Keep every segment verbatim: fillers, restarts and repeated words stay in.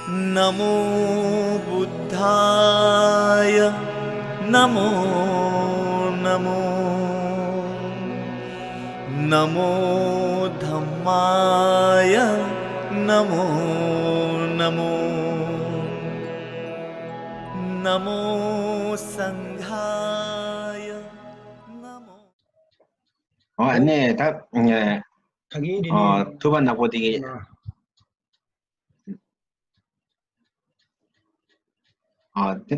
नमो बुद्धाय नमो नमो। नमो धम्माय नमो नमो। नमो संघाय नमो। ཨོ་ཨ་ནི་ད་ཨ་ད་གིན་འདི་ཨ་ནི་ཐུབ་པ་ནག་པོ་དེ་གི་ན། ཨ་དེ་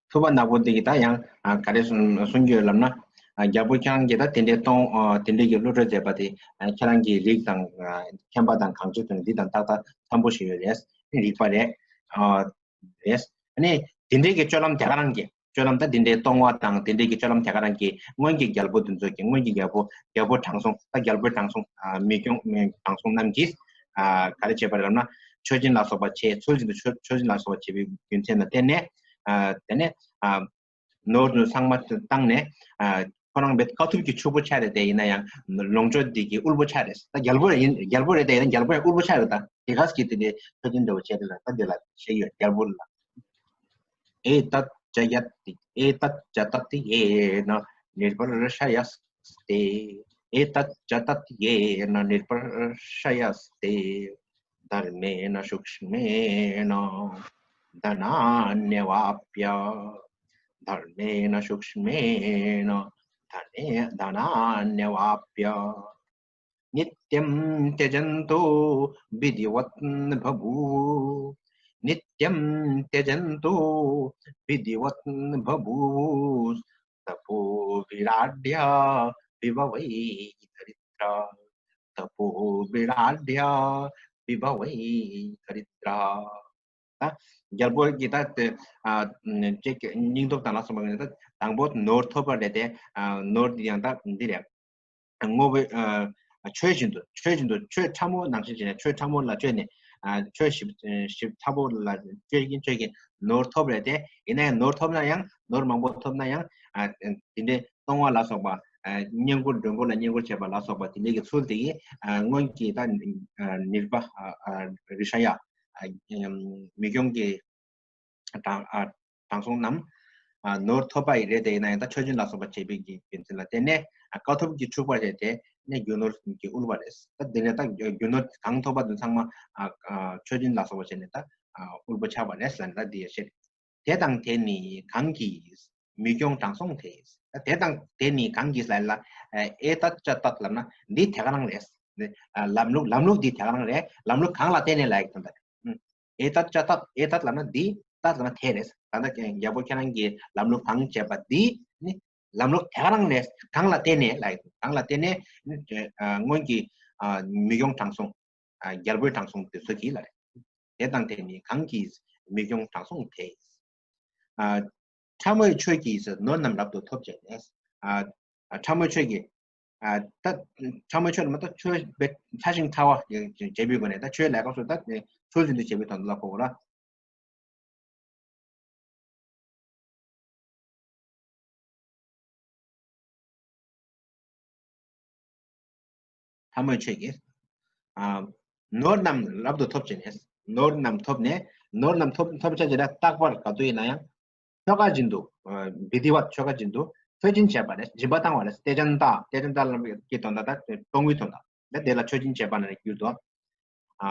ཐུབ་པ་ནག་པོ་དེ་གི་ད་ཡང་ཨ་ག་རེ་གསུང་གསུང་རྒྱུ་ཡོད་ལབ་ན། ཨ་རྒྱལ་པོ་ཁྱེད་རང་གིས་ད་དེ་འདྲའི་གཏོང་ཨ་དེ་འདྲའི་གི་བློ་གྲོས་མཛད་པ་དེ་ཨ་ཁྱེད་རང་གི་རིགས་དང་ཨ་མཁྱེན་པ་དང་གང་ཅི་དོན་འདི་དང་ཏག་ཏག་འཚམ་པོ་ཞིག་ཡོད་རེད། རིགས་པ་རེད། ཨ་རེད། ཨ་ནི་དེ་འདྲའི་གི་སྤྱོད་ལམ་དེ་ག་རང་གི་སྤྱོད་ལམ་ད་དེ་འདྲའི་གཏོང་བ་དང་དེ་འདྲའི་གི་སྤྱོད་ལམ་དེ་ག་རང་གི་སྔོན་གྱི་རྒྱལ་པོ་དེ་ཚོ་གི་སྔོན་གྱི་རྒྱལ་པོ་རྒྱལ་པོ་དྲང་སྲོང་ད་རྒྱལ་པོའི་དྲང་སྲོང་ཨ་མི་སྐྱོང་མི་དྲང་སྲོང་རྣམས་ཀྱིས་ཨ་ག་རེ་བྱས་པ་རེད་ལབ་ན། མཆོད་སྦྱིན་ལ་སོགས་པ་བྱས། ཚུལ་བཞིན་དུ་མཆོད་མཆོད་སྦྱིན་ལ་སོགས་པ་བྱས་པའི་རྒྱུ་མཚན་ལ་བརྟེན་ནས་ཨ་དེ་ནས་ཨ་ནོར་དུ་ཚང་མ་བཏང་ནས་ཨ་ཁོ་རང་བས་དཀའ་ཐུབ་ཀྱི་ཕྱུག་པོ་ཆགས་རེད་དེ། ཡིན་ན་ཡང་ལོངས་སྤྱོད་འདི་གི་དབུལ་པོ་ཆགས་རེད། ད་རྒྱལ་པོ་རེད་ཡིན་རྒྱལ་པོ་རེད་དེ། ཡིན་ན་རྒྱལ་པོ་ཡང་དབུལ་པོ་ཆགས་རེད། ད་དེ་ག་ཟེ་གི་དེ་འདྲའི་མཆོད་སྦྱིན་འདྲ་བོ་བྱས་རེད་ལ། ད་འདི་ལ་བཤད་ཡོད་རྒྱལ་པོ་ལ། एतच्च यत् एतच्च तत् येन निर्वर्षयस्ते। एतच्च तत् येन निर्वर्षयस्ते। धर्मेण सूक्ष्मेण धनान्यवाप्य। धर्मेण सूक्ष्मेण धने धनान्यवाप्य। नित्यं त्यजन्तो विधिवत् बभूवुः। नित्यं त्यजन्तो विधिवत् बभूवुः। तपो विराड्य विभवैः दरिद्रा। तपो विराड्य विभवैः दरिद्रा। ད་རྒྱལ་པོ་གི་ད་དེ་ཨ་ཅིག་སྙིང་སྟོབས་དང་ལ་སོགས་པ་ནི་ད་དང་པོ་ནོར་ཐོབ་པ་རེད་དེ། ཨ་ནོར་འདི་ཡང་ད་འདི་རེད། དངོས་པོའི་ཨ་ཆོས་བཞིན་དུ་ཆོས་བཞིན་དུ་ཆོས་ཕྲ་མོ་ནང་བཞིན་བྱས་ནས་ཆོས་ཕྲ་མོ་ལ་སྤྱོད་ནས་ཨ་ཆོས་ཞིབ་ཞིབ་ཕྲ་མོ་ལ་སྤྱོད་ཀྱིན་སྤྱོད་ཀྱིན་ནོར་ཐོབ་རེད་དེ། ཡིན་ན་ཡང་ནོར་ཐོབ་ན་ཡང་ནོར་མང་པོ་ཐོབ་ན་ཡང་ཨ་དེ་འདྲའི་གཏོང་བ་ལ་སོགས་པ་ཨ་བསྙེན་བཀུར་མགྲོན་པོ་ལ་བསྙེན་བཀུར་བྱེད་པ་ལ་སོགས་པ་དེ་འདྲའི་གི་ཚུལ་དེ་ཡིས་ཨ་སྔོན་གྱི་ད་ཨ་ནིརྦ་ཨ་ཨ་རི་ཤ་ཡ། ཨ་མི་སྐྱོང་གི་དྲང་ཨ་དྲང་སྲོང་རྣམས་ཨ་ནོར་ཐོབ་པ་ཡི་རེད་དེ། ཡིན་ན་ཡང་ད་མཆོད་སྦྱིན་ལ་སོགས་པ་བྱེད་པའི་གི་རྒྱུ་མཚན་ལ་བརྟེན་ནས་ཨ་དཀའ་ཐུབ་ཀྱི་ཕྱུག་པ་རེད་དེ། ནས་རྒྱུ་ནོར་གྱི་དབུལ་བ་རེད། ད་དེ་ནས་ད་རྒྱུ་ནོར་གང་ཐོབ་པ་དེ་ཚང་མ་ཨ་ཨ་མཆོད་སྦྱིན་ལ་སོགས་པ་བྱས་ནས་ད་ཨ་དབུལ་པོ་ཆགས་པ་རེད་ཟེར་ནས་ད་འདི་ཡ་བཤད། དེ་དང་དེ་ནི་གང་གིས་མི་སྐྱོང་དྲང་སྲོང་དེས། ད་དེ་དང་དེ་ནི་གང་གིས་ལབ་ལ། ཨེ་ཏ་ཅ་ཏ་ལབ་ན་འདི་དེ་ག་རང་རེད། ཨ་ལམ་ལུགས་ལམ་ལུགས་འདི་དེ་ག་རང་རེད། ལམ་ལུགས་གང་ལ་བརྟེན་ནས་ལབ་ཡག་དོན་དག་རེད། ཨེ་ཏ་ཅ་ཏ། ཨེ་ཏ་ལབ་ན་འདི། ཏ་ལབ་ན་དེ་རེད། ད་ལྟ་རྒྱལ་པོ་ཁྱེད་རང་གིས་ལམ་ལུགས་གང་བྱས་པ་འདི་ནི་ལམ་ལུགས་དེ་ག་རང་རེད། གང་ལ་བརྟེན་ནས་ལབ་ཡག་གང་ལ་བརྟེན་ནས་ཨ་སྔོན་གྱི་ཨ་མི་སྐྱོང་དྲང་སྲོང་། ཨ་རྒྱལ་པོའི་དྲང་སྲོང་དེ་ཚོ་གིས་ལབ་རེད། དེ་དང་དེ་ནི་གང་གིས་མི་སྐྱོང་དྲང་སྲོང་དེས། ཨ་ཕྲ་མོའི་ཆོས་ཀྱིས་ནོར་རྣམས་རབ་ཏུ་ཐོབ་བྱས་ནས། ཨ་ཨ་ཕྲ་མོའི་ཆོས་ཀྱིས། ཨ་ད་ཕྲ་མོའི་ཆོས་ལ་མ་གཏོགས་ཆོས་བེད་ཕྲ་ཞིང་ཕྲ་བ་བྱེད་པའི་སྒོ་ནས། ད་ཆོས་ལས་སྐབས་སུ་ད་ཚུལ་བཞིན་དུ་བྱེད་པའི་དོན་དུ་ལ་གོ་དགོས་ལ། ཕྲ་མོའི་ཆོས་ཀྱིས། ཨ་ནོར་རྣམས་རབ་ཏུ་ཐོབ་བྱས་ནས། ནོར་རྣམས་ཐོབ་ནས། ནོར་རྣམས་ཐོབ་ཐོབ་བྱ་བྱེད་ལ་རྟག་པར་ག་དུས་ཡིན་ན་ཡང་། ཆོ་ག་བཞིན་དུ། ཨ་བི་དྷི་ཝད་ཆོ་ག་བཞིན་དུ་མཆོད་སྦྱིན་བྱས་པ་རེད། སྦྱིན་པ་བཏང་བ་རེད། ཏེ་ཅན་ཏ། ཏེ་ཅན་ཏ་ལ་གི་དོན་དག་ད་གཏོང་བའི་དོན་དག་ད་དེ་ལ་མཆོད་སྦྱིན་བྱས་པ་ན་རེ་གྱུར་ཏོ། ཨ་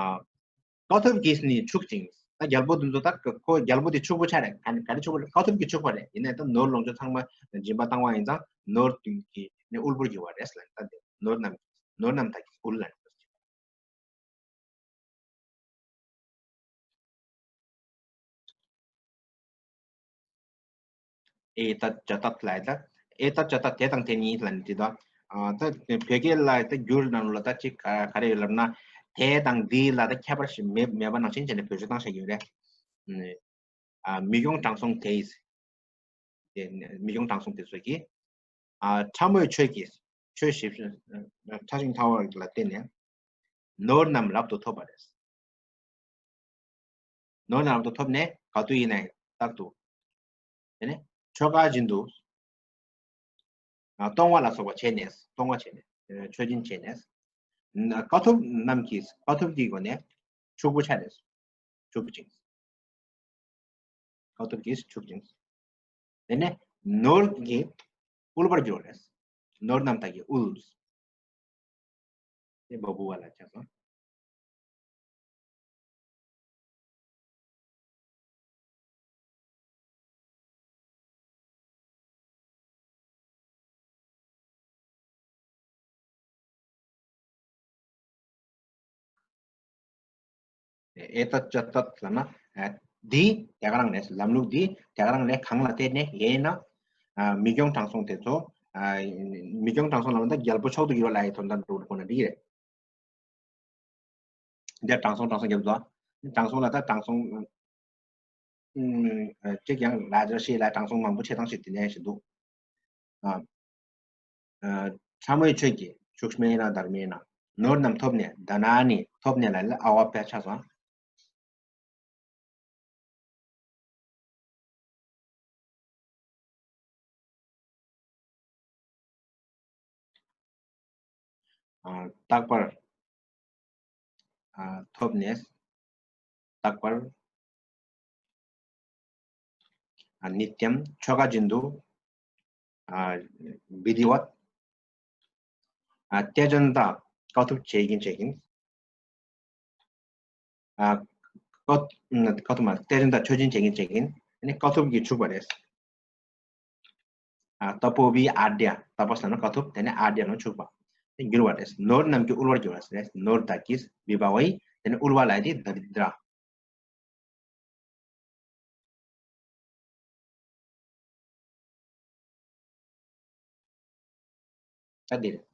དཀའ་ཐུབ་ཀྱིས་ནི་ཕྱུག་ཅིང་། ད་རྒྱལ་པོ་དེ་ཚོ་ད་ཁོ་རྒྱལ་པོ་དེ་ཕྱུག་པོ་ཆགས་རེད། ག་ག་རེ་ཕྱུག་པོ་རེད། དཀའ་ཐུབ་ཀྱི་ཕྱུག་པ་རེད། ཡིན་ནའི་ད་ནོར་ལོངས་སྤྱོད་ཚང་མ་སྦྱིན་པ་བཏང་བ་ཡིན་ཙང་ནོར་དུ་གི་ནི་དབུལ་པོར་གྱུར་བ་རེད་ལབ། ད་དེ་ནོར་རྣམས་ནོར་རྣམས་དག་གིས་དབུལ་ལ། ཨེ་ཏ་ཅ་ཏ་ལབ་ད། ཨེ་ཏ་ཅ་ཏ་དེ་དང་དེ་ནི་ལབ་ནི་དེ་དང་། ཨ་ད་བོད་སྐད་ལ་ད་འགྱུར་ནང་ལ་ད་ཅིག་ག་ག་རེ་ཡོད་ལབ་ན། དེ་དང་འདི་ལ་ད་ཁྱད་པར་ཞིག་མེད་མེད་པ་ནང་བཞིན་བྱས་ནས་བེད་སྤྱོད་བཏང་བཞག་ཡོད་རེད། ཨ་མི་སྐྱོང་དྲང་སྲོང་དེས། དེ་མི་སྐྱོང་དྲང་སྲོང་དེ་ཚོ་གིས། ཨ་ཕྲ་མོའི་ཆོས་ཀྱིས། ཆོས་ཞིབ་ཕྲ་ཞིང་ཕྲ་བ་ལ་བརྟེན་ནས། ནོར་རྣམས་རབ་ཏུ་ཐོབ་པ་རེད། ནོར་རྣམས་རབ་ཏུ་ཐོབ་ནས་ག་དུས་ཡིན་ན་ཡང་རྟག་ཏུ། དེ་ནས་ཆོ་ག་བཞིན་དུ། ཨ་གཏོང་བ་ལ་སོགས་པ་བྱས་ནས། གཏོང་བ་བྱས་ནས། མཆོད་སྦྱིན་བྱས་ནས། དཀའ་ཐུབ་རྣམས་ཀྱིས། དཀའ་ཐུབ་ཀྱི་སྒོ་ནས་ཕྱུག་པོ་ཆགས་ནས། ཕྱུག་པོ་ཅིང་། ཀཿཐུབ་ཀྱིས་འཁྱུག་ཅིང་། དེ་ནས་ནོར་གྱིས་དབུལ་བར་འགྱུར་རེད། ནོར་རྣམས་དག་གིས་དབུལ། དེ་བ་བུ་བ་ལ་ཆགས་སོང་། ཨེ་ཏ་ཅ་ཏ་ལབ་ན། ཨ། འདི་དེ་ག་རང་ནས་ལམ་ལུགས་འདི་དེ་ག་རང་ནས་གང་ལ་བརྟེན་ནས་ཡིན་ན། ཨ། མི་སྐྱོང་དྲང་སྲོང་དེ་ཚོ། ཨ། མི་སྐྱོང་དྲང་སྲོང་ལབ་ན་ད་རྒྱལ་པོ་མཆོག་ཏུ་གྱུར་པ་ལ་ཡི་དོན་དག་འགྲོ་དགོས་ན་འགྲིག་རེད། འདིར་དྲང་སྲོང་དྲང་སྲོང་རྒྱབ་འདུག་དྲང་སྲོང་ལ་ད་དྲང་སྲོང་། ཨུམ། ཅིག་ཡང་ལ་ཇ་ཤེས་ལ་དྲང་སྲོང་མང་པོ་ཆེ་ཐང་ཞིག་དེ་ནས་ཞིག་འདུག་ཨ། ཨ། ཕྲ་མོའི་ཆོས་ཀྱི་ཤུགས་མེད་ན་དར་མེད་ན། ནོར་རྣམས་ཐོབ་ནས་ད་ན་ནི་ཐོབ་ནས་ལ་ལ་ཨ་བ་པད་ཆ་སོང་། ཨ། རྟག་པར། ཨ། ཐོབ་ནས། རྟག་པར། ཨ། ནི་ཏྱམ་ཆོ་ག་བཞིན་དུ། ཨ། བི་དྷི་བཏ། ཨ། ཏེ་ཇོན་ཏ་ཀཿཐུབ་བྱེད་ཀྱིན་བྱེད་ཀྱིན། ཨ། ཀཿཐུབ་མ་ཏེ་ཇོན་ཏ་མཆོད་སྦྱིན་བྱེད་ཀྱིན་བྱེད་ཀྱིན། ཨ་ནི་ཀཿཐུབ་ཀྱིས་འཁྱུག་པ་རེད། ཨ། ཏ་པོ་བི་ཨ་དྲ། ཏ་པ་ཟེར་ན་ཀཿཐུབ། དེ་ནས་ཨ་དྲ་ལ་འཁྱུག་པ། དེ་འགྱུར་བ་རེད། ནོར་རྣམས་ཀྱིས་དབུལ་བར་འགྱུར་བ་རེད། ནོར་དག་གིས་བི་བྷ་ཝ་ཡི། དེ་ནས་དབུལ་བ་ལ་ཡི་དེ་དཱ་རི་དྲ། ད་འདི་རེད།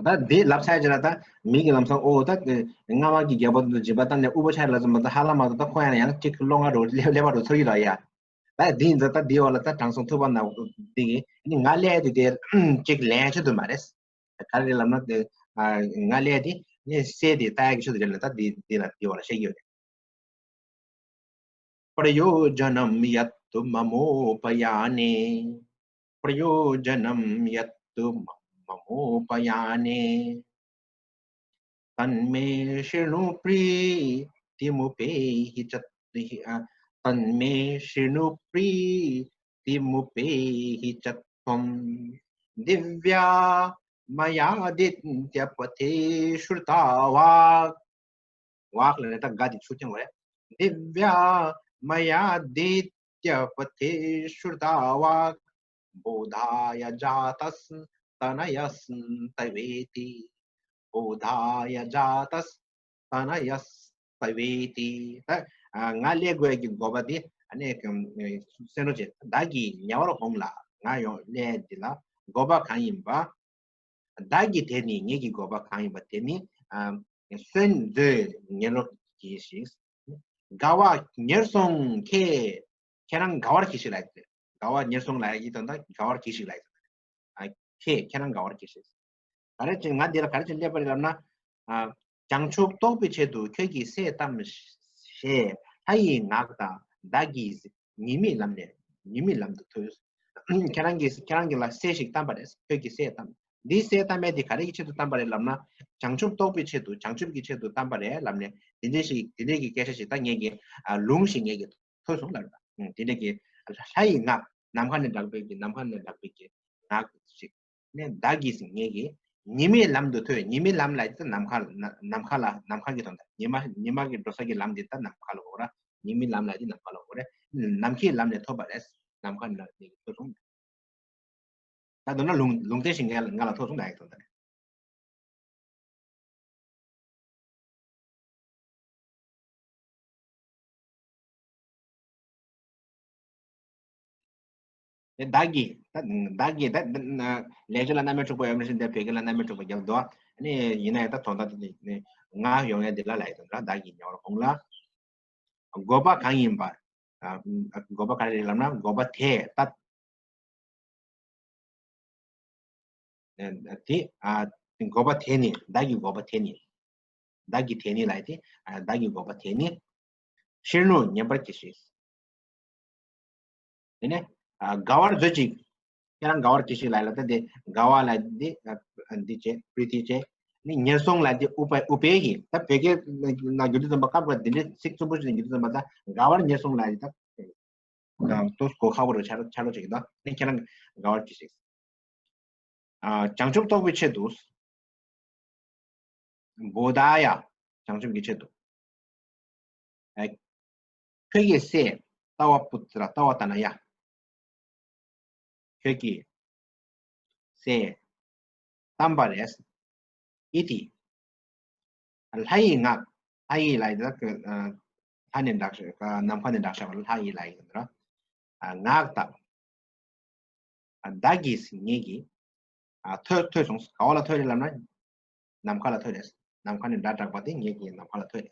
ད་འདི་ལབ་ཚར་རྗེས་ལ་ད་མི་གི་ལམ་སང་ཨོ་ད་སྔ་མ་གི་རྒྱལ་པོ་འདི་སྦྱིན་པ་བཏང་ནས་དབུལ་བོ་ཆགས་ལ་ཙམ་པ་ད་ཧ་ལམ་མ་ད་ད་ཁོ་ཡང་ཡང་གཅིག་ལོང་ང་རོ་ལེ་ལེ་བ་རོ་ཚོར་གི་ར་ཡ། ད་འདི་འདི་ད་འདི་བ་ལ་ད་དྲང་སྲོང་ཐུབ་པ་ན་འདི་གི་ནི་ང་ལས་འདི་དེ་གཅིག་ལན་ཆེ་དུ་མ་རེད། ག་རེ་ལབ་ན་དེ་ང་ལས་འདི་ནི་སེ་འདི་ད་ཡ་གི་ཆེ་དུ་རེད་ལ་ད་འདི་འདི་ལ་འདི་བ་ལ་བཤད་ཀྱི་ཡོད་རེད། प्रयोजनं यत्तु ममोपयाने। प्रयोजनं यत्तु ममोपयाने। तन्मे शृणु प्रीतिमुपेहि च। तन्मे शृणु प्रीतिमुपेहि च त्वं। दिव्या मयादित्यपथे श्रुता वाक्। वाक् ལབ་ན་ད་ག་དེ་ཚུར་འཐེན་དགོས་རེད། दिव्या मयादित्यपथे श्रुता वाक्। बोधाय जातस्तनयस्तवेति। बोधाय जातस्तनयस्तवेति། ད་ང་ལས་དགོས་ཀྱི་དགོས་པ་དེ་ཨ་ནི་སེམས་རོ་ཅན་བདག་གིས་ཉེ་བར་འོང་ལ་ང་ཡོང་ལས་འདི་ལ་དགོས་པ་གང་ཡིན་པ། བདག་གིས་དེ་ནི་ངེད་ཀྱི་དགོས་པ་གང་ཡིན་པ་དེ་ནི་གསོན་མཛོད་ཉེར་ལོག་གི་ཞིག་དགའ་བ་ཉེར་སོང་ཁྱེད་ཁྱེད་རང་དགའ་བར་གྱིས་ཤིག་ལ་ཡིན། དགའ་བ་ཉེར་སོང་ལ་ཡིན་དང་ད་དགའ་བར་གྱིས་ཤིག་ལ་ཡིན། ཨ། ཁྱེད་ཁྱེད་རང་དགའ་བར་གྱིས་ཤིག་ག་རེ་བྱས་ང་འདི་ལ་ག་རེ་བྱས་སླེབས་པ་རེད་ལབ་ན། ཨ། བྱང་ཆུབ་རྟོགས་པའི་ཆེད་དུ་ཁྱོད་ཀྱིས་སྲས་བལྟམས་ཞེས་ལྷ་ཡི་ངག་དང་བདག་གིས་ཉེས་མེད་ལམ་ནས་ཉེས་མེད་ལམ་དུ་ཐོས། ཁྱེད་རང་གིས་ཁྱེད་རང་གི་ལ་སྲས་ཤིག་བལྟམས་པ་རེད། ཁྱོད་ཀྱིས་སྲས་བལྟམས། འདིའི་སྲས་བལྟམས་མེད་དེ་ག་རེ་གི་ཆེད་དུ་བལྟམས་པ་རེད་ལབ་ན། བྱང་ཆུབ་རྟོགས་པའི་ཆེད་དུ་བྱང་ཆུབ་ཀྱི་ཆེད་དུ་བལྟམས་པ་རེད་ལབ་ནས་དེ་འདྲའི་ཞིག་དེ་འདྲའི་གི་སྐད་ཆ་ཞིག་ད་ངེད་ཀྱི་ལུང་ཞིག་ངེད་ཀྱི་ཐོས་སོང་ལབ་རེད། དེ་འདྲ་གི་ལྷ་ཡི་ངག་ནམ་མཁའ་ནས་བསྒྲགས་པའི་གི་ནམ་མཁའ་ནས་བསྒྲགས་པའི་གི་ངག་ཅིག་ནས་བདག་གིས་ངེད་ཀྱི་ཉེས་མེད་ལམ་དུ་ཐོས། ཉེས་མེད་ལམ་ལ་ཡིན་ན་ནམ་མཁའ་ནམ་མཁའ་ལ་ནམ་མཁའ་གི་དོན་དག་ཉེས་མ་ཉེས་མ་གི་འགྲོ་ས་གི་ལམ་འདི་ད་ནམ་མཁའ་ལ་འོ་ར། ཉེས་མེད་ལམ་ལ་ཡིན་ན་ནམ་མཁའ་ལ་འོ་ར། ནམ་མཁའི་ལམ་ནས་ཐོབ་པ་རེད། ནམ་མཁའ་ནས་ཐོབ་སོང་། ད་དོན་ན་ལུང་ལུང་བསྟན་ཞིག་ང་ལ་ང་ལ་ཐོབ་སོང་ད་ཡིན་དོན་དག་དེ་བདག་གིས་ད་བདག་གིས་ད་ལས་ཆོས་ལ་རྣམ་སྨིན་འཁྲུགས་པ་ཡོད་མི་ཤེས་འདི་བོད་སྐད་ལ་རྣམ་སྨིན་འཁྲུགས་པ་རྒྱབ་འདུག་ཨ་ནི་ཡིན་ན་ཡང་ད་དོན་དག་དེ་ང་ཡོང་ཡ་འདི་ལ་ལ་ཡི་དོན་དག་བདག་གིས་ཉེ་བར་འོང་ལ། དགོས་པ་གང་ཡིན་པ། ཨ། དགོས་པ་ག་རེ་རེད་ལབ་ན་དགོས་པ་དེ་ད། དེ་ཨ་དགོས་པ་དེ་ནི་བདག་གི་དགོས་པ་དེ་ནི། བདག་གི་དེ་ནི་ལ་དེ་ཨ་བདག་གི་དགོས་པ་དེ་ནི། ཤྲི་ནུ་ཉན་པར་གྱིས་ཤིག་དེ་ནས་ཨ་དགའ་བར་མཛོད་ཅིག་ཁྱེད་རང་དགའ་བར་གྱིས་ཤིག་ལ་ལ་ད་དེ་དགའ་བ་ལ་འདི་ཨ་འདི་བྱས་པྲི་ཐི་བྱས། ནི་ཉེར་སོང་ལ་འདི་ཨུ་པ་ཨུ་པེ་ཡི་ད་བོད་སྐད་ན་རྒྱུ་དུས་ཙམ་པ་སྐབས་འགའ་འདི་འདྲའི་ཚིག་རྩུབ་པོ་ཞིག་ན་རྒྱུ་དུས་ཙམ་པ་ད་དགའ་བར་ཉེར་སོང་ལ་ཡི་ད། ཏོ་གོ་ཁ་བོ་རུ་ཆ་ཆ་ལོ་ཅིག་དང་ནི་ཁྱེད་རང་དགའ་བར་གྱིས་ཤིག་ཨ། བྱང་ཆུབ་རྟོགས་པའི་ཆེད་དུ། བོ་དྷ་ཡ། བྱང་ཆུབ་ཀྱི་ཆེད་དུ། ཨ། ཁྱོད་ཀྱི་སྲས་ཏ་བ་པུ་ཏྲ་ཏ་བ་ཏ་ན་ཡ། ཁྱོད་ཀྱི་སྲས་བལྟམས་པ་རེད། ཨི་ཏི། ལྷ་ཡི་ངག་ལྷ་ཡི་ལ་ཡི་ལྷ་ནས་འདྲ་ནམ་མཁའ་ནས་འདྲ་བྱ་བ་ལྷ་ཡི་ལ་ཡི་འདྲ། ངག་དང་། བདག་གིས་ངེད་ཀྱིས། ཐོས་ཐོས་སོང་ག་བ་ལ་ཐོས་རེད་ལབ་ན། ནམ་མཁའ་ལ་ཐོས་རེད། ནམ་མཁའ་ནས་སྒྲ་གྲགས་པ་དེ་ངེད་ཀྱིས་ནམ་མཁའ་ལ་ཐོས་རེད།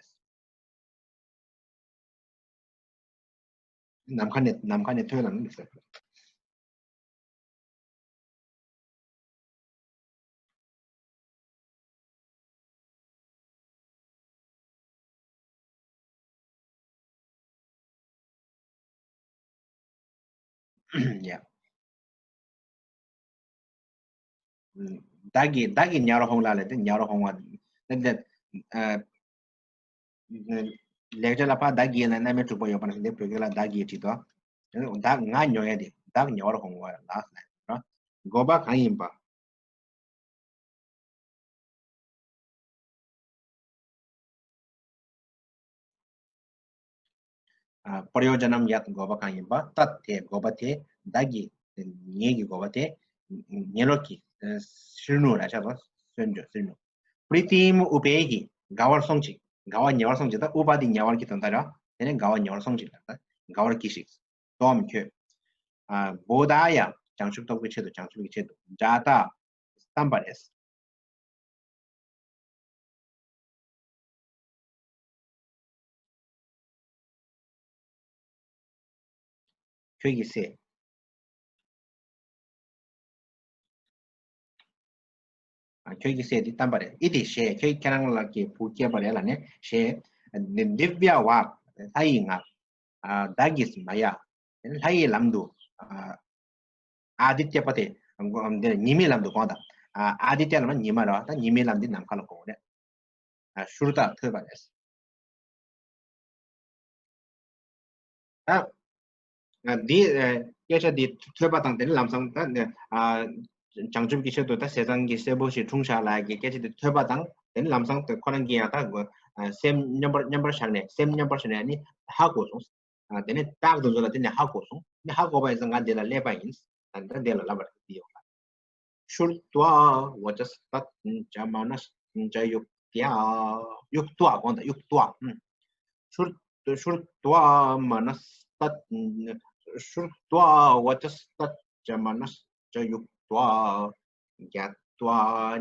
ནམ་མཁའ་ནས་ནམ་མཁའ་ནས་ཐོས་ལ་མི་ཟེར། ཡ། བདག་གིས་བདག་གིས་ཉ་རོ་ཧོང་ལ་ལས་དེ་ཉ་རོ་ཧོང་བ་དེ་དེ། ལེགས་སྦྱར་ལ་ཕ་བདག་གིས་ལ་རྣམ་དབྱེ་དྲུག་པ་ཡོད་པ་ན་དེ་བོད་སྐད་ལ་བདག་གིས་བྲིས་ཏོ། བདག་ང་ཉོ་ཡ་དེ་བདག་ཉོ་བར་ཧོང་བ་ལ་ལ་དགོས་པ་གང་ཡིན་པ། པྲ་ཡོ་ཇ་ནམ་ཡད་དགོས་པ་གང་ཡིན་པ། ཏད་དེ་དགོས་པ་དེ་བདག་གི་ངེད་ཀྱི་དགོས་པ་དེ་ཉེ་ལོག་གི་སྲིར་ནུ་ར་ཆ་དང་སོན་འཇོ་སྲིར་ནུ། པྲི་ཏིམ་ཨུ་པེ་ཧི་དགའ་བར་སོང་ཅིག་དགའ་བ་ཉེ་བར་སོང་ཅིག་ད་ཨུ་པ་དེ་ཉེ་བར་གྱི་དོན་དག་ར། དེ་ནས་དགའ་བ་ཉེ་བར་སོང་ཅིག་ལ་ད་དགའ་བར་གྱིས་ཤིག་ཏོམ་ཁྱོད། བོ་དྷ་ཡ་བྱང་ཆུབ་རྟོགས་པའི་ཆེད་དུ་བྱང་ཆུབ་ཀྱི་ཆེད་དུ་ཛཱ་ཏ་བལྟམས་པ་རེད། ཁྱོད་ཀྱི་སྲས། ཁྱོད་ཀྱི་སྲས་འདི་བལྟམས་པ་རེད། ཨི་དེ་ཞེས་ཁྱོད་ཁྱེད་རང་ལ་གི་བུ་སྐྱེས་པ་རེད་ལ་ནས་ཞེས། འདི་བྱ་བ་ལྷ་ཡི་ངག་བདག་གིས་མ་ཡ། ལྷ་ཡི་ལམ་དུ། ཨ་དི་ཏྱ་པ་དེ། འདིར་ཉི་མའི་ལམ་དུ་དགོངས་དང་། ཨ་དི་ཏྱ་ལ་མ་ཉི་མ་རེད་བ། ད་ཉི་མའི་ལམ་འདི་ནམ་མཁའ་ལ་དགོངས་རེད། ཨ་ཤྲུ་ཏ་ཐོས་པ་རེད། ད་འདི་སྐད་ཆ་འདི་ཐོས་པ་དང་དེ་ནི་ལམ་སང་ད་བྱང་ཆུབ་ཀྱི་ཆེད་དུ་ད་ཟས་གཙང་གི་སྲས་པོ་ཞིག་འཁྲུངས་བཞག་ལ་གི་སྐད་ཆ་འདི་ཐོས་པ་དང་དེ་ནི་ལམ་སང་དེ་ཁོ་རང་གི་ཡང་ད་སེམས་མཉམ་པར་མཉམ་པར་བཞག་ནས་སེམས་མཉམ་པར་བཞག་ནས་ནི་ཧ་གོ་སོང་། དེ་ནས་རྟག་ཏུ་འཛོལ་ལ་དེ་ནས་ཧ་གོ་སོང་། ནི་ཧ་གོ་བ་ཡིན་ཙང་ང་འདི་ལ་སླེབས་པ་ཡིན། ད་འདི་ལ་ལབ་པ་འདི་ཡོང་ལ། श्रुत्वा वचस्तच्च मनश्च युक्त्या युक्त्वा དགོངས་དང་युक्त्वा ཨུམ། श्रुत्वा श्रुत्वा मनस्तत् श्रुत्वा वचस्तच्च मनश्च युक्त्वा ज्ञात्वा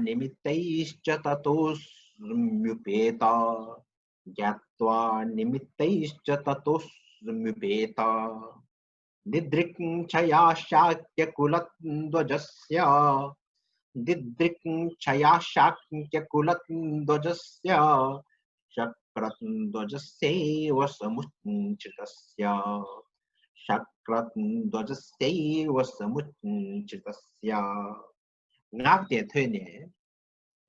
निमित्तैश्च ततोऽस्म्युपेता ज्ञात्वा निमित्तैश्च ततोऽस्म्युपेता दिदृक्षया शाक्यकुलध्वजस्य दिदृक्षया शाक्यकुलध्वजस्य शक्रध्वजस्येव समुच्चितस्य शक्रध्वजस्येव समुच्चितस्य ངག་དེ་ཐོས་ནས།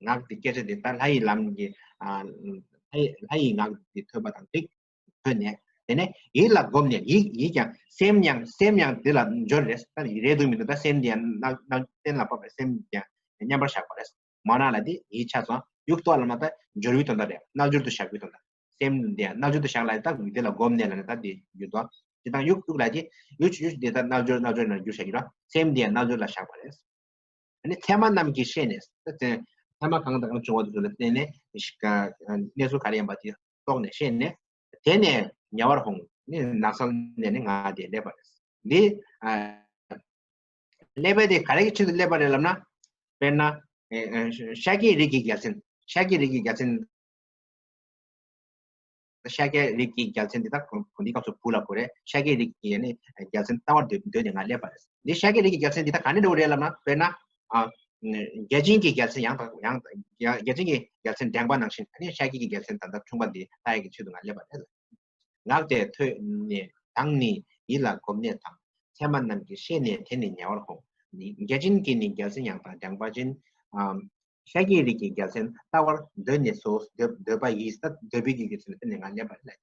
ངག་དེ་སྐད་ཆ་དེ་ད་ལྷ་ཡི་ལམ་གྱི་ཨ་ལྷ་ཡི་ལྷ་ཡི་ངག་དེ་ཐོས་པ་དང་འགྲིག་ཐོས་ནས་དེ་ནས་ཡིད་ལ་བསྒོམས་ནས་ཡིད་ཡིད་ཀྱང་སེམས་ཡང་སེམས་ཡང་དེ་ལ་འབྱོར་རེད། ད་ཡིད་རེད་འདུག་མི་འདུག་ད་སེམས་དེ་ཡང་རྣལ་རྣལ་གཏན་ལ་ཕབ་པའི་སེམས་ཀྱང་མཉམ་པར་བཞག་པ་རེད། མ་ན་ལ་དེ་ཡིད་ཆ་སོང་། ཡུག་ཏོ་ལ་མ་ད་འབྱོར་བའི་དོན་དག་རེད། རྣལ་འབྱོར་དུ་བཞག་པའི་དོན་དག་སེམས་དེ་ཡང་རྣལ་འབྱོར་དུ་བཞག་ལ་ད་དེ་ལ་བསྒོམས་ནས་ལ་ནི་ད་དེ་འགྱུར་ཏོ། དེ་དང་ཡུག་ཡུག་ལ་དེ་ཡུག་ཡུག་དེ་ད་རྣལ་འབྱོར་རྣལ་འབྱོར་ན་འགྱུར་བཞག་གི་ར། སེམས་དེ་ཡང་རྣལ་འབྱོར་ལ་བཞག་པ་རེད། ཨ་ནི་ཚད་མ་རྣམས་ཀྱི་ཤེས་ནས་ཚད་མ་གང་དང་གང་བྱུང་བ་དེ་ཚོ་ལ་བརྟེན་ནས་གནས་ཚུལ་ག་རེ་ཡིན་པ་དེ་རྟོགས་ནས་ཤེས་ནས་དེ་ནས་ཉེ་བར་ཧོང་ནི་ནགས་ཚལ་ནས་ནི་ང་དེ་སླེབས་པ་རེད། འདི་སླེབས་པ་དེ་ག་རེ་གི་ཆེད་དུ་སླེབས་པ་རེད་ལབ་ན། དཔེར་ན་ཤཱཀྱའི་རིགས་ཀྱི་རྒྱལ་མཚན། ཤཱཀྱའི་རིགས་ཀྱི་རྒྱལ་མཚན། ཤཱཀྱའི་རིགས་ཀྱི་རྒྱལ་མཚན་འདི་དག་གོ་འདི་སྐབས་སུ་བུ་ལ་གོ་རེད། ཤཱཀྱའི་རིགས་ཀྱི་ནི་རྒྱལ་མཚན་ལྟ་བར་འདོད་འདོད་ནས་ང་སླེབས་པ་རེད། འདི་ཤཱཀྱའི་རིགས་ཀྱི་རྒྱལ་མཚན་འདི་དག་ག་ནས་འགྲོ་གི་རེད་ལབ་ན། དཔེར་ན། ཨ། བརྒྱ་བྱིན་གྱི་རྒྱལ་མཚན་ཡང་དག་ཡང་དག་བརྒྱ་བྱིན་གྱི་རྒྱལ་མཚན་འགྲེང་བ་ནང་བཞིན་ཨ་ནི་ཤཱཀྱའི་གི་རྒྱལ་མཚན་ད་ལྟ་འཁྲུངས་པ་འདི་ལྟ་ཡག་གི་ཆེད་དུ་ང་སླེབས་པ་རེད། ངག་དེ་ཐོས་ནས་དང་ནི་ཡིད་ལ་གོམས་ནས་དང་། ཚད་མ་རྣམས་ཀྱི་ཤེས་ནས་དེ་ནི་ཉེ་བར་ཧོང་། ནི་བརྒྱ་བྱིན་གྱི་ནི་རྒྱལ་མཚན་ཡང་དག་འགྲེང་བ་ཅན། ཤཱཀྱའི་རིགས་ཀྱི་རྒྱལ་མཚན་ལྟ་བར་འདོད་ནས་སོ་འདོད་འདོད་པ་ཡིས་ད་འདོད་པའི་རྒྱུ་གི་ཚུལ་དེ་ནི་ང་སླེབས་པ་རེད།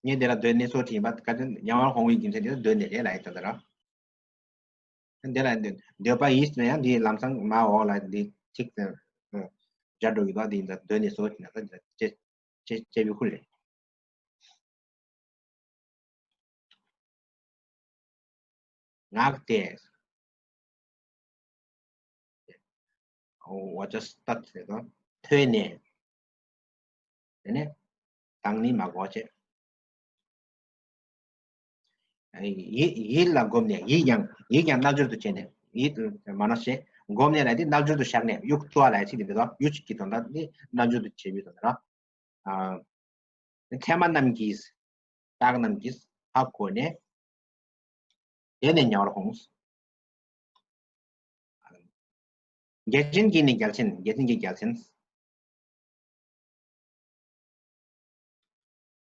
ངས་འདི་ལ་འདོད་ནས་སོགས་བྲིས་པ་ག་ཚོད་ཡང་བར་འོང་བའི་རྒྱུ་མཚན་དེ་ལ་འདོད་ནས་རེད་ལ་ཡིན་ད་ལྟ་ར། འདི་ལ་འདོད་པ་ཡིས་ན་ཡང་འདི་ལམ་སང་མ་འོག་ལ་འདི་ཚིག་སྦྱར་འགྲོ་གི་འདུག་འདི་འདོད་ནས་སོགས་བྲིས་ན་ད་འདི་ལ་ཅེ་ཅེ་ཅེ་བི་ཁུལ་རེད། ངག་སྟེ། ཝ་ཅ་སྟ་ཟེར་དང་ཐོས་ནས། དེ་ནས་དང་ནི་མ་གོ་བྱས། ཡིད་ཡིད་ལ་བསྒོམས་ནས་ཡིད་ཀྱང་ཡིད་ཀྱང་རྣལ་འབྱོར་དུ་བྱས་ནས་ཡིད་མ་ན་ཞེས་བསྒོམས་ནས་ལ་དེ་རྣལ་འབྱོར་དུ་བཞག་ནས་ཡུག་ཏུ་ལ་ཚིག་དེ་འདི་དག་ཡུག་གཅིག་གི་དོན་དག་ནི་རྣལ་འབྱོར་དུ་བྱེད་པའི་དོན་དག་ར། ཚད་མ་རྣམས་ཀྱིས་རྟགས་རྣམས་ཀྱིས་ཧ་གོ་ནས། དེ་ནས་ཉེ་བར་འོངས། རྒྱལ་ཆེན་གྱི་ནི་རྒྱལ་ཆེན། རྒྱལ་ཆེན་གྱི་རྒྱལ་ཆེན།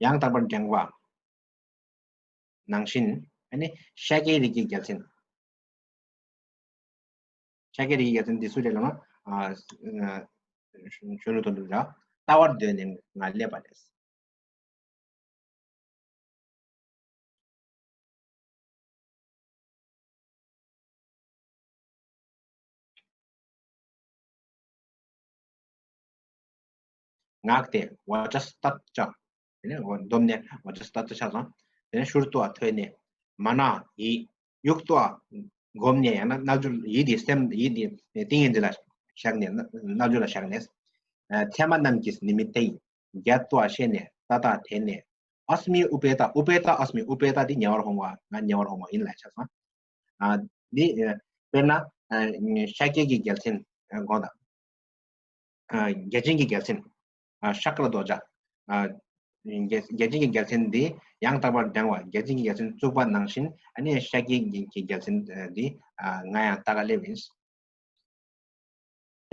ཡང་དག་པར་འབྲེལ་བ་ནང་བཞིན་ཨ་ནི་ཤཱཀྱའི་རིགས་ཀྱི་རྒྱལ་ཆེན། ཤཱཀྱའི་རིགས་ཀྱི་རྒྱལ་མཚན་འདི་སུ་རེད་ལབ་ན། ཨ། གཞོན་ནུ་དོན་གྲུབ་ར། ལྟ་བར་འདོད་ནས་ང་སླེབས་པ་རེད། ངག་སྟེ་ཝ་ཅ་སྟ་ཅ། དེ་ནས་འོ་འདོམས་ནས་ཝ་ཅ་སྟ་ཅ་ཆགས་སོང་། དེ་ནས་ཤུར་ཏུ་བ་ཐོས་ནས། མ་ན་ཡིད། ཡུག་ཏུ་བ་བསྒོམས་ནས་ཡང་ན་རྣལ་འབྱོར་ཡིད་དེ་སེམས་ཡིད་དེ་ཏིང་ངེ་འཛིན་ལ་བཞག་ནས་རྣལ་འབྱོར་ལ་བཞག་ནས། ཚད་མ་རྣམས་ཀྱིས་ནི་མི་སྟེ། རྒྱ་ཏུ་བ་ཤེས་ནས་ཏ་ཏ་དེ་ནས། ཨ་སྨི་ཨུ་པེ་ཏ། ཨུ་པེ་ཏ་ཨ་སྨི། ཨུ་པེ་ཏ་འདི་ཉེ་བར་འོང་བ། ང་ཉེ་བར་འོང་བ་ཡིན་ལ་ཆགས་སོང་། ཨ། འདི་དཔེར་ན་ཤཱཀྱའི་གི་རྒྱལ་མཚན་དགོངས་དག་རྒྱལ་ཆེན་གྱི་རྒྱལ་མཚན། ཤཱཀྱ་རྡོ་རྗེ། རྒྱལ་ཆེན་གྱི་རྒྱལ་མཚན་འདི་ཡང་དག་པར་སྦྱང་བ། རྒྱལ་ཆེན་གྱི་རྒྱལ་མཚན་བཙུགས་པ་ནང་བཞིན་ཨ་ནི་ཤཱཀྱའི་གི་རྒྱལ་མཚན་འདི་ང་ཡང་ལྟ་ག་སླེབས་ཡིན།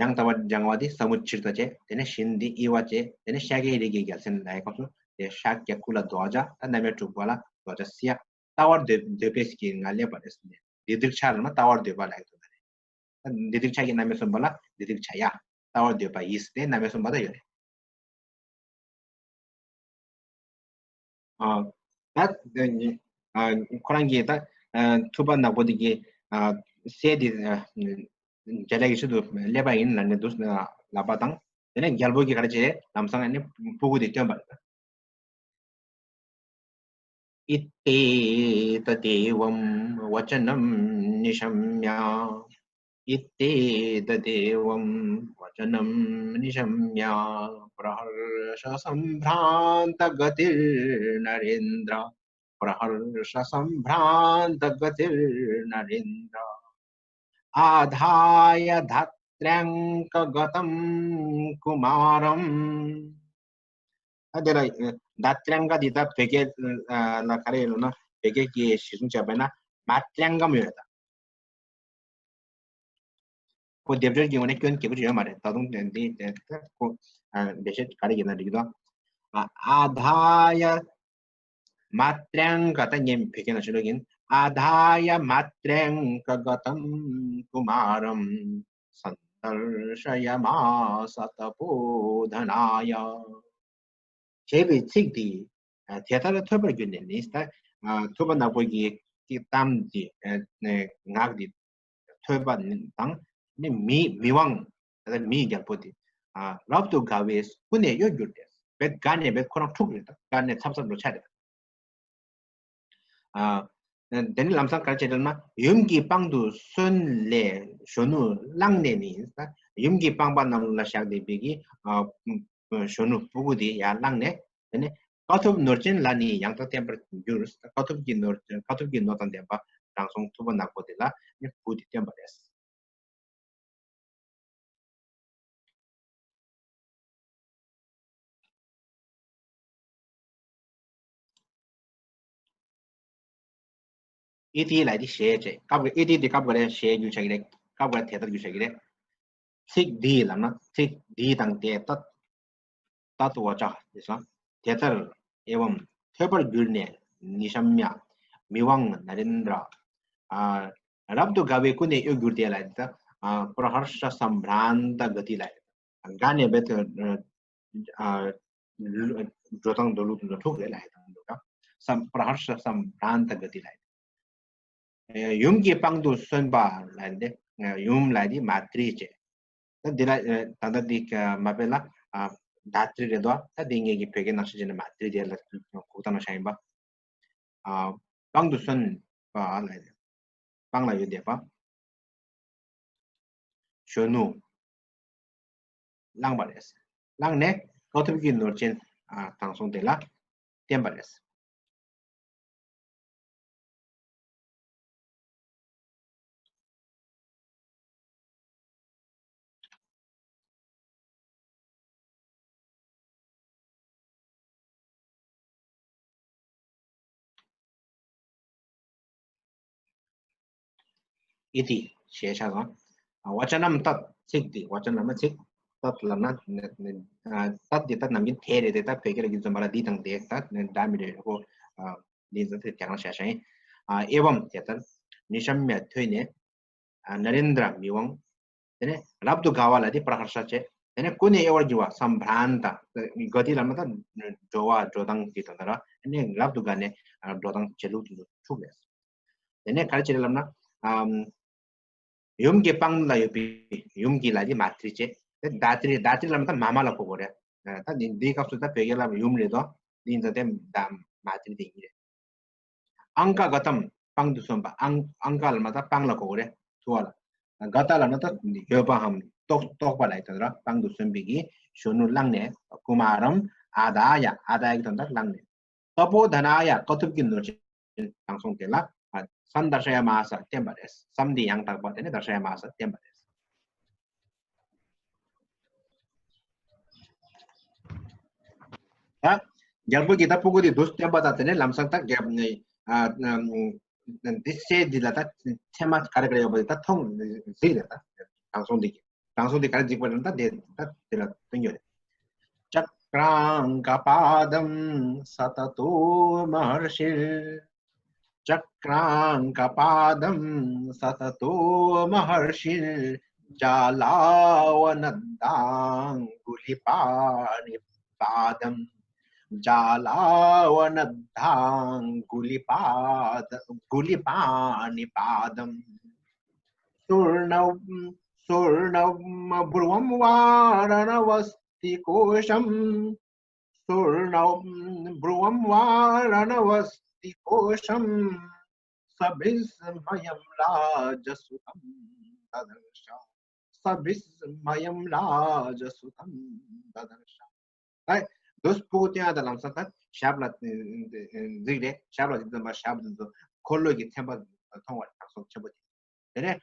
ཡང་དག་པར་སྦྱང་བ་འདི་ཟབ་མོ་ཕྱིར་ལྟ་བྱས། དེ་ནས་གཞན་འདི་དབྱེ་བ་བྱས། དེ་ནས་ཤཱཀྱའི་རིགས་ཀྱི་རྒྱལ་མཚན་ལ་ཡི་སྐབས་སུ་དེ་ཤཱཀྱ་ཀུ་ལ་རྡོ་རྗེ། ད་རྣམ་དབྱེ་དྲུག་པ་ལ་རྡོ་རྗེ་སི་ཡ། ལྟ་བར་འདོད་འདོད་པས་ཀྱིས་ང་སླེབས་པ་རེད་ཟེར་ནས། འདི་སྡིག་ཆ་ལ་ན་ལྟ་བར་འདོད་པ་ལ་ཡི་དོན་དག་རེད། འདི་སྡིག་ཆ་གི་རྣམ་དབྱེ་གསུམ་པ་ལ་འདི་སྡིག་ཆ་ཡ། ལྟ་བར་འདོད་པ་ཡིས་ཏེ་རྣམ་དབྱེ་གསུམ་པ་ད་ཡོད་རེད། ཨ། ད་ཨ་ཁོ་རང་གིས་ད་ཨ་ཐུབ་པ་ནག་པོ་འདི་གི་ཨ་སྲས་འདི་ཨ་འཇའ་ལུས་ཀྱི་ཚུལ་དུ་སླེབས་པ་ཡིན་ལབ་ནས་འདུག་ལབ་པ་དང་། དེ་ནས་རྒྱལ་པོ་གིས་ག་རེ་བྱས། ལམ་སང་ཨ་ནི་སྤུ་གུ་དེ་བཏོན་པ་རེད། इत्येतदेवं वचनं निशम्य। इत्येतदेवं वचनं निशम्य। प्रहर्षसम्भ्रान्तगतिर्नरेन्द्र। प्रहर्षसम्भ्रान्तगतिर्नरेन्द्र। आधाय धात्र्यङ्कगतं कुमारम्। ཨ་དེ་ལ་ཨ་དྷ་ཏྲྱང་ཀ་འདི་ད་བོད་སྐད་ཨ་ལ་ག་རེ་ཡོད་ལབ་ན། བོད་སྐད་ཀྱི་གཞི་བཟུང་བྱས་པ་ཡིན་ན་མ་ཏྲྱང་ཀམ་ཡོད་ད། ཁོ་སྡེབ་སྦྱོར་གྱི་ངོས་ནས་སྐྱོན་རྒྱག་རྒྱུ་ཡོད་མ་རེད། ད་དུང་འདི་འདི་ཁོ་འགྲེལ་བཤད་ག་རེ་ཡིན་ན་འགྲིག་གི་འདུག་ཨ་ཨ་དྷ་ཡ་མ་ཏྲྱང་ཀ། ད་ངས་བོད་སྐད་ནང་བཤད་ལོག་ཡིན། आधाय मात्र्यङ्कगतं कुमारं सन्दर्शय मासतपोधनाय། ཞེས་པའི་ཚིག་འདི་དེ་ལྟར་ཐོས་པར་གྱུར་ནས་ནི། ད་ཐུབ་པ་ནག་པོ་གི་གཏམ་འདི་ངག་འདི་ཐོས་པ་དང་ནི་མི་མི་དབང་། ད་ལྟ་མིའི་རྒྱལ་པོ་དེ་རབ་ཏུ་དགའ་བས་ཀུན་ནས་གཡོ་གྱུར་ཏེ། བེད་དགའ་ནས་བེད་ཁོ་རང་འཁྲུག་རེད། ད་དགའ་ནས་འཚབ་འཚབ་འགྲོ་ཆ་རེད། ཨ། དེ་ནི་ལམ་སང་ག་རེ་བྱས་ན། ཡུམ་གྱི་པང་དུ་སོན་ལས་གཞོན་ནུ་བླངས་ནས་ནི། ཡུམ་གྱི་པང་པ་རྣམས་ལ་བཞག་སྟེ་བོད་ཀྱི་ཨ་གཞོན་ནུ་སྤུ་གུ་དེ་ཡར་བླངས་ནས། དེ་ནས་དཀའ་ཐུབ་ནོར་ཅན་ལ་ནི་ཡང་དག་བསྟན་པར་འགྱུར། དཀའ་ཐུབ་ཀྱི་ནོར་དཀའ་ཐུབ་ཀྱི་ནོར་དང་ལྡན་པ་དྲང་སྲོང་ཐུབ་པ་ནག་པོ་དེ་ལ་ནི་བུ་དེ་བསྟན་པ་རེད། ཨི་ཏི་ལ་དེ་ཞེས་བྱས། སྐབས་ཀྱི་ཨི་ཏི་དེ་སྐབས་ཀྱི་རེད། ཞེས་བསྒྱུར་བྱ་གི་རེད། སྐབས་ཀྱི་དེ་ལྟར་བསྒྱུར་བྱ་གི་རེད། ཚིག་འདིས་ལབ་ན་ཚིག་འདིས་དང་དེ་ལྟ་ལྟ་ཏུ་བ་ཅ་དེ་སོང་། དེ་ལྟར་ཨེ་ཝམ་ཐོས་པར་གྱུར་ནས་ནི་ཤམ་ཡ་མི་དབང་ན་རིན་དྲ། ཨ་རབ་ཏུ་དགའ་བས་ཀུན་ནས་གཡོ་གྱུར་ཏེ་ལ་ཡིན་ད། ཨ་པྲ་ཧར་ཤ་སམ་བྷྲཱན་ཏ་ག་ཏི་ལ་ཡིན། དགའ་ནས་བེད་ཨ་འགྲོ་སྟངས་འགྲོ་ལུགས་དེ་ཚོ་འཁྲུག་རེད་ལ་ཡིན་ད། སམ་པྲ་ཧར་ཤ་སམ་བྷྲཱན་ཏ་ག་ཏི་ལབ་ཡིན། ཡུམ་གྱིས་པང་དུ་སོན་པ་ལབ་ཡིན་ཏེ། ཡུམ་ལབ་ཡིན་ཏེ་མ་ཏྲི་བྱས། ད་འདི་ལ་ད་ལྟ་འདི་མ་དཔེ་ལ་ད་ཏྲི་རེད་དོ། ད་འདི་ངེད་ཀྱི་བོད་སྐད་ནང་བཤད་བྱས་ན་མ་ཏྲི་དེ་ལ་གུག་ཏ་ནང་བཞག་ཡིན་པ། པང་དུ་སོན་པ་ལ་པང་ལ་ཡོད་བསྡད་པ། གཞོན་ནུ་བླངས་པ་རེད། བླངས་ནས་ཀཿཐོག་གི་ནོར་ཅན་དྲང་སྲོང་དེ་ལ་བསྟན་པ་རེད། ཨི་ཏི་ཞེས་བྱ་དང་། བ་ཅ་ནམ་ཏད། ཚིག་འདི་བ་ཅ་ནམ་ཚིག་ཏད་ལབ་ན་ཏད་འདི་ད་ནམ་རྒྱུན་དེ་རེད་དེ། ད་བོད་སྐད་ལ་རྒྱུན་འཛོམས་པ་ལ་འདི་དང་དེ་ད་འདྲ་མི་འདྲ་ཁོ། འདི་ཚོ་དེ་རྒྱ་གར་བྱ་བྱ་ཡིན། ཨེ་བམ་དེ་ལྟར་ནི་ཤམ་མ་ཐོས་ནས། ཨ་ནཱ་རེནྡྲ་མི་དབང་། དེ་ནས་རབ་ཏུ་དགའ་བ་ལ་དེ་པྲ་ཧར་ཤ་བྱས། དེ་ནས་ཀུན་ནས་གཡོ་བར་འགྱུར་བ་སམ་བྷྲཱན་ཏ། ག་ཏི་ལབ་ན་ད་འགྲོ་བ་འགྲོ་སྟངས་དེ་དང་ད་ར། དེ་ནས་རབ་ཏུ་དགའ་ནས་འགྲོ་སྟངས་བྱེད་ལུགས་དེ་ཚོ་འཁྲུག་རེད། དེ་ནས་ག་རེ་བྱེད་ལབ་ན། ཨམ། ཡུམ་གྱི་པང་ལ་ཡོད་པའི་ཡུམ་གྱི་ལ་དེ་མ་ཏྲི་བྱས། དེ་ད་ཏྲི་ད་ཏྲི་ལབ་ན་ད་མ་མ་ལ་གོ་དགོས་རེད། ད་འདི་འདིའི་སྐབས་སུ་ད་བོད་སྐད་ལ་ཡུམ་རེད་དོ། འདི་ཡིན་ད་དེ་ད་མ་ཏྲི་དེ་ཡིན་རེད། ཨང་ཀ་ག་ཏམ། པང་དུ་སོན་པ། ཨང་ཨང་ཀ་ལབ་ན་ད་པང་ལ་གོ་དགོས་རེད། ཐུ་བ་ལ། ག་ཏ་ལབ་ན་ད་ཡོད་པའམ་རྟོགས་རྟོགས་པ་ལ་ཡིན་ད་ར། པང་དུ་སོན་པའི་གི་གཞོན་ནུ་བླངས་ནས། ཀུ་མ་རམ་ཨ་དཱ་ཡ། ཨ་དཱ་ཡ་གི་དོན་དག་བླངས་ནས། ཏ་པོ་དྷ་ན་ཡ། དཀའ་ཐུབ་ཀྱི་ནོར་ཅན་དྲང་སྲོང་དེ་ལ་སམ་དར་ཤ་ཡ་མ་ས་བསྟན་པ་རེད། སམ་འདི་ཡང་དག་པ་དེ་ནས་དར་ཤ་ཡ་མ་ས་བསྟན་པ་རེད། ད་རྒྱལ་པོ་གིས་ད་སྤུ་གུ་དེ་འདུག་བསྟན་པ་དང་། དེ་ནས་ལམ་སང་ད་རྒྱལ་ཨ་འདི་སྲས་འདི་ལ་ད་མཚན་མ་ག་རེ་ག་རེ་ཡོད་པ་དེ་ད་མཐོང་གཟིགས་རེད། ད་དྲང་སྲོང་འདི་གིས་དྲང་སྲོང་འདི་ག་རེ་གཟིགས་པ་རེད་ན། ད་དེ་ད་དེ་ལ་སྟོན་གྱི་ཡོད་རེད། चक्राङ्कपादं सततो महर्षिर् चक्राङ्कपादं सततो महर्षिर्जालावनद्धाङ्गुलिपाणिपादम्। जालावनद्धाङ्गुलिपाद गुलिपाणिपादम्। सुर्णव सुर्णवभ्रुवं वारणवस्तिकोशम्। सुर्णवभ्रुवं वारणवस्तिकोशम्। सविस्मयं राजसुतं ददर्श। सविस्मयं राजसुतं ददर्श। ད་འདུག་སྤུ་གུ་བསྟན་ཡ་ད་ལམ་སང་ད་ཞབས་ལ་གཟིགས་རེད། ཞབས་ལ་གཟིགས་ཙམ་པ་ཞབས་འདི་ཚོ་འཁོར་ལོ་གི་ཚན་པ་མཐོང་བ་དྲང་སྲོང་ཆེན་པོ་དེ། དེ་ནས་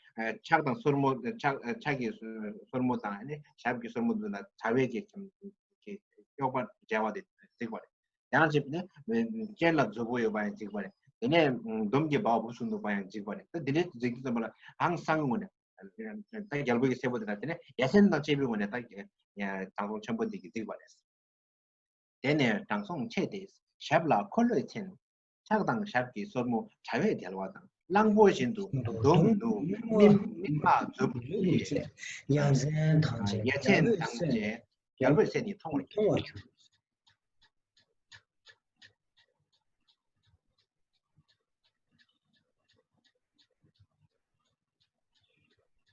ཕྱག་དང་སོར་མོ། ཕྱག་ཕྱག་གི་སོར་མོ་དང་། ཨ་ནི་ཞབས་ཀྱི་སོར་མོ་འདི་ལ་དྲ་བའི་གི་ཁྱིམ་གྱི་གཡོགས་པ་མཇལ་བ་དེ་གཟིགས་པ་རེད། ཡང་ཅིག་ནི་སྤྱན་ལ་མཛུབ་མོ་ཡོད་པ་ཡང་གཟིགས་པ་རེད། དེ་ནས་འདོམ་གྱི་འབའ་བུ་གསུམ་འདུག་པ་ཡང་གཟིགས་པ་རེད། ད་འདི་འདྲའི་གཟིགས་དུས་ཙམ་པ་ལ་ཧང་སང་གི་ངོ་ནས། ད་རྒྱལ་པོ་གི་སྲས་པོ་དེ་དང་། དེ་ནས་ཡ་མཚན་དང་བཅས་པའི་ངོ་ནས་ད་དྲང་སྲོང་ཆེན་པོ་འདི་གིས་གཟིགས་པ་རེད། དེ་ནས་དྲང་སྲོང་མཆེད་དེ་ཞབས་ལ་འཁོར་ལོས་མཚན། ཕྱག་དང་ཞབས་ཀྱི་སོར་མོ་དྲ་བས་བརྒྱལ་བ་དང་། གླང་པོ་བཞིན་དུ་འདོམ་ནུ་སྨིན་སྨིན་མ་མཛུབ་ཡ་མཚན་དང་བཅས། ཡ་མཚན་དང་བཅས་རྒྱལ་པོའི་སྲས་ནི་མཐོང་བར་གྱུར།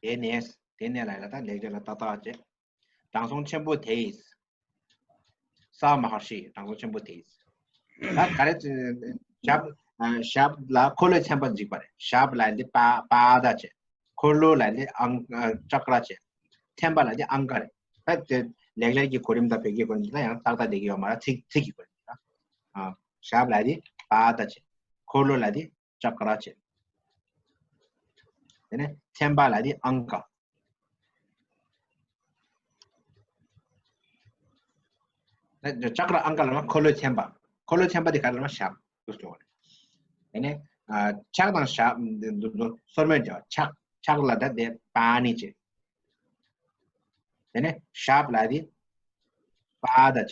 དེ་ནས་དེ་ནས་ལ་ལ་ད་ལེགས་སྦྱར་ལ་ཏག་ཏག་བྱས། དྲང་སྲོང་ཆེན་པོ་དེས། ས་མ་ཧར་ཤི། དྲང་སྲོང་ཆེན་པོ་དེས། ད་ག་རེ་ཞབས་ཞབས་ལ་འཁོར་ལོས་མཚན་པ་འཇིགས་པ་རེད། ཞབས་ལ་འདི་པ་པ་ད་བྱས། འཁོར་ལོ་ལ་འདི་ཨང་ཅཀྲ་བྱས། མཚན་པ་ལ་འདི་ཨང་ཀ་རེད། ད་དེ་ལེགས་སྦྱར་གྱི་གོ་རིམ་དང་བོད་སྐད་གོ་རིམ་ད་ཡང་ཏག་ཏག་བསྡད་ཀྱི་ཡོད་མ་རེད། ཚིག་ཚིག་གི་གོ་རིམ་ད། ཞབས་ལ་འདི་པ་ད་བྱས། འཁོར་ལོ་ལ་འདི་ཅཀྲ་བྱས། དེ་ནས་མཚན་པ་ལ་དེ་ཨང་ཀ། ཅཀྲ་ཨང་ཀ་ལ་མ་འཁོར་ལོའི་མཚན་པ། འཁོར་ལོའི་མཚན་པ་དེ་ག་ལ་མ་ཞབས་སུ་འགྲོ་བ་རེད། དེ་ནས་ཕྱག་དང་ཞབས་སོར་མོས་བྱ་བ། ཕྱག་ཕྱག་ལ་ད་དེ་པ་ཎི་བྱས། དེ་ནས་ཞབས་ལ་དེ་པ་ད་བྱས།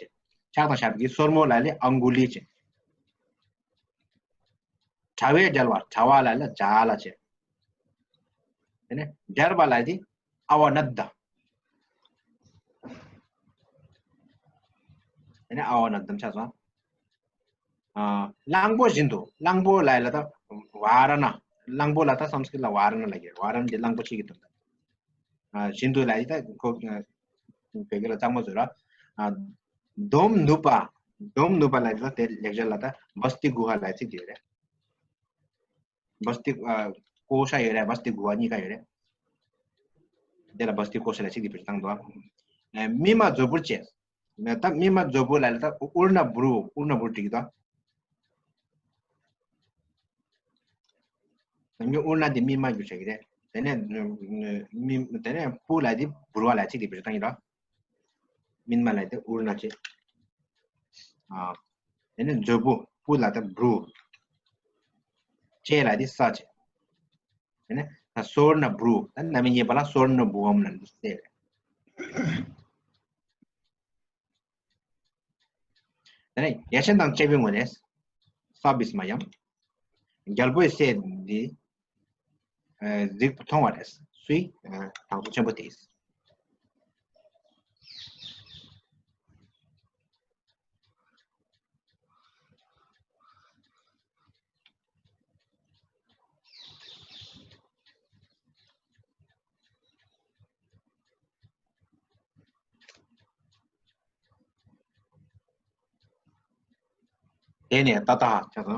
ཕྱག་དང་ཞབས་ཀྱི་སོར་མོ་ལ་ལས་ཨང་གུ་ལི་བྱས། དྲ་བས་བརྒྱལ་བ། དྲ་བ་ལ་ལས་ཇ་ལ་བྱས། དེ་ནས་བརྒྱལ་བ་ལ་དེ་ཨ་བ་ནད་ད། དེ་ནས་ཨ་བ་ནད་དམ་ཆ་སོང་། གླང་པོ་བཞིན་དུ། གླང་པོ་ལབ་ཡ་ལ་ད་ཝཱ་ར་ཎ། གླང་པོ་ལ་ད་སཾ་སྐྲྀཏ་ལ་ཝཱ་ར་ཎ་ལབ་ཀྱི་རེད། ཝཱ་ར་ཎ་དེ་གླང་པོ་ཆེ་གི་དོན་དག་བཞིན་དུ་ལབ་ཡ་ད་ཁོ་བོད་སྐད་ལ་གཙང་མ་བཟོས་ར། འདོམས་ནུབ་པ། འདོམས་ནུབ་པ་ལབ་ཡ་ད་དེ་ལེགས་སྦྱར་ལ་ད་བསྟི་གུ་ཧ་ལབ་ཡ་ཚིག་དེ་རེད། བསྟི། ཨ། ཀོ་ཤ་ཡོད་རེད། བསྟི་གུ་ཧ་གཉིས་ཀ་ཡོད་རེད། དེ་ལ་བསྟི་ཀོ་ཤ་ལ་ཚིག་དེ་བེད་སྤྱོད་བཏང་འདུག་ཨ། མིག་མ་མཛོད་སྤུར་བཅས། ད་མིག་མ་མཛོད་སྤུར་ལ་ལ་ད་དབུར་ན་བྷྲཱུ། དབུར་ན་བྷྲཱུ་བྲིས་ཀྱི་འདུག་ད་མིག་དབུར་ན་དེ་མིག་མ་འགྱུར་བྱ་གི་རེད། དེ་ནས་མི། དེ་ནས་སྤུ་ལ་དེ་བྷྲཱུ་ཧ་ལ་ཚིག་དེ་བེད་སྤྱོད་བཏང་གི་འདུག་མིག་མ་ལ་དེ་དབུར་ན་བཅས། ཨ། དེ་ནས་མཛོད་སྤུ། སྤུ་ལ་དེ་བྷྲཱུ། བཅས་ལ་དེ་ས་བཅས། དེ་ནས་ད་སོར་ན་བྷྲཱུ། ད་རྣམ་དབྱེ་གཉིས་པ་ལ་སོར་ན་བྷྲཱུ་ཝཾ་ལ་འདུག་སྟེ། དེ་ནས་ཡ་མཚན་དང་བཅས་པའི་ངོས་ནས། ས་བི་སྨ་ཡཾ། རྒྱལ་པོའི་སྲས་འདི། ཨ། གཟིགས་མཐོང་བ་རེད། སུའི། ཨ། དྲང་སྲོང་ཆེན་པོ་དེས། དེ་ནས་ཏདྱ་ཐཱ་ཆ་ཚང་།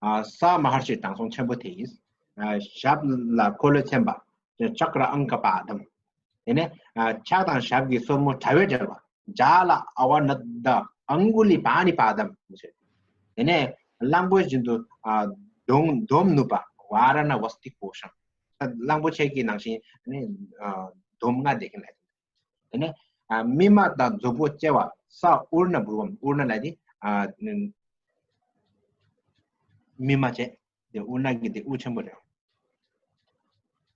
ཨ། ས་མ་ཧར་ཤི་དྲང་སྲོང་ཆེན་པོ་དེས། ཨ། ཞབས་ལ་འཁོར་ལོས་མཚན་པ། ཙཀྲ་ཨང་ཀ་པ་དམ། དེ་ནས། ཨ། ཕྱག་དང་ཞབས་ཀྱི་སོར་མོ་དྲ་བས་སྦྲེལ་བ། ཛཱ་ལ་ཨ་ཝ་ནད་ཨང་གུ་ལི་པཱ་ནི་པཱ་དམ། དེ་ནས་གླང་པོ་བཞིན་དུ། ཨ། འདོམས། འདོམས་ནུབ་པ། ཝཱ་ར་ཎ་བ་སྟི་ཀོ་ཤམ། གླང་པོ་ཆེ་གི་ནང་བཞིན་ནི། ཨ། འདོམས་ལྔ་བསྡད་མཁན་ལ། དེ་ནས། ཨ། མིག་མ་དང་མཛོད་སྤུ་བཅས་པ། ས་དབུར་ན་བྷྲཱུ་ཝཾ། དབུར་ན་ལབ་དེ། ཨ། མིག་མ་བཅས། དེ་དབུར་ན་གི་དེ་དབུ་ཆེན་པོ་རེད།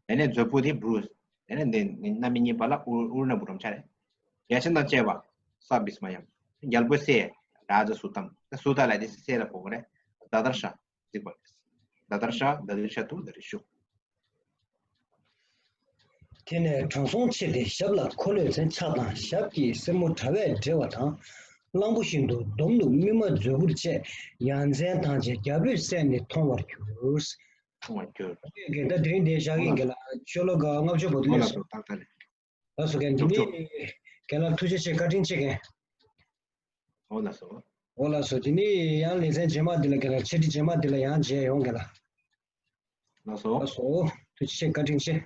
དེ་ནས་མཛོད་སྤུ་དེ་བྷྲཱུ། དེ་ནས་འདི་རྣམ་དབྱེ་གཉིས་པ་ལ་དབུ། དབུར་ན་བྷྲཱུ་ཝཾ་ཆ་རེད། ཡ་མཚན་དང་བཅས་པ། ས་བི་སྨ་ཡཾ། རྒྱལ་པོའི་སྲས། རཱ་ཛ་སུ་ཏམ། སུ་ཏ་ལབ་དེ་སྲས་ལ་གོ་གི་རེད། ཏ་དར་ཤ། གཟིགས་པ་རེད། ཏ་དར་ཤ་ཏ་དྲི་ཤ་ཏུ་ཏ་དྲི་ཤུ། དེ་ནས་དྲང་སྲོང་ཆེ་དེ་ཞབས་ལ་འཁོར་ལོས་མཚན། ཕྱག་དང་ཞབས་ཀྱི་སེན་མོ་དྲ་བས་སྦྲེལ་བ་དང་། གླང་པོ་བཞིན་དུ་འདོམས་ནུབ་མིག་མ་མཛོད་སྤུར་བཅས། ཡ་མཚན་དང་བཅས་རྒྱལ་པོའི་སྲས་ནི་མཐོང་བར་གྱུར། མཐོང་བར་གྱུར། རྒན་ད་དེ་རིང་འདིར་བཞག་གིན། རྒན་ལགས་ཤོ་ལོ་ཀ་ལྔ་བཅུ་བར་དུ། ཨོ་ལགས་སོ། ཏག་ཏག་རེད། ལགས་སོ། རྒན་དེ་ནས་རྒན་ལགས་ཐུགས་རྗེ་ཆེ། བཀའ་དྲིན་ཆེ་རྒན། ཨོ་ལགས་སོ། ཨོ་ལགས་སོ། དེ་ནས་ཡང་ལེ་ཚན་རྗེས་མ་འདི་ལ་རྒན་ལགས། འཆད་ཁྲིད་རྗེས་མ་འདི་ལ་ཡང་མཇལ་ཡོང་རྒན་ལགས། ལགས་སོ། ལགས་སོ། ཐུགས་རྗེ་ཆེ། བཀའ་དྲིན་ཆེ།